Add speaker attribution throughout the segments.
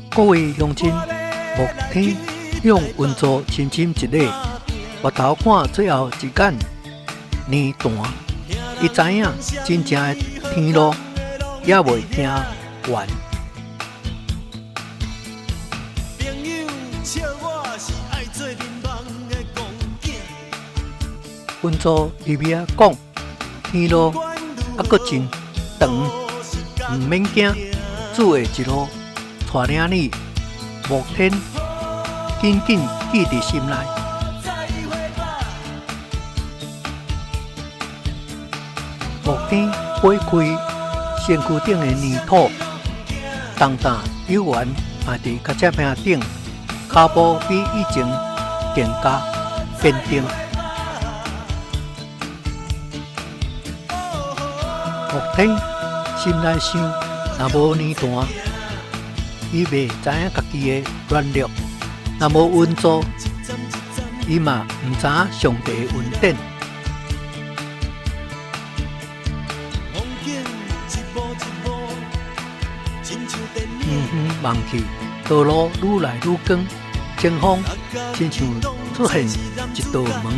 Speaker 1: 各位鄉親，幕天向雲祖深深一禮，回頭看最後一眼年壇，伊知影真正的天路猶未行完。雲祖微微仔講：天路猶閣真長，毋免驚，主會一路帶領你。幕天緊緊記佇心內。幕天掰開身軀頂的黏土，重擔猶原嘛佇跤跡坪頂，跤步比以前更加堅定。幕天心內想，若無年盤，伊袂知影家己的軟弱；若無雲祖，伊嘛毋知影上帝的恩典。遠遠望去，道路愈來愈光，前方親像出現一道門，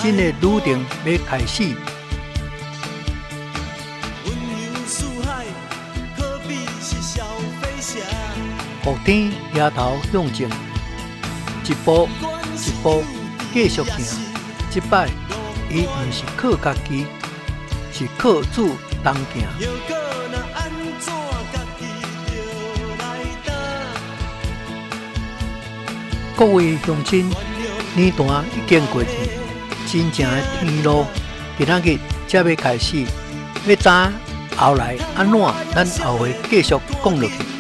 Speaker 1: 新的旅程欲開始。幕天抬頭向前，一步一步繼續行。這擺伊毋是靠家己，是靠主同行。各位鄉親，年盤已經過去，真正的天路今仔日才欲開始。欲知影後來按怎，咱後回繼續講落去。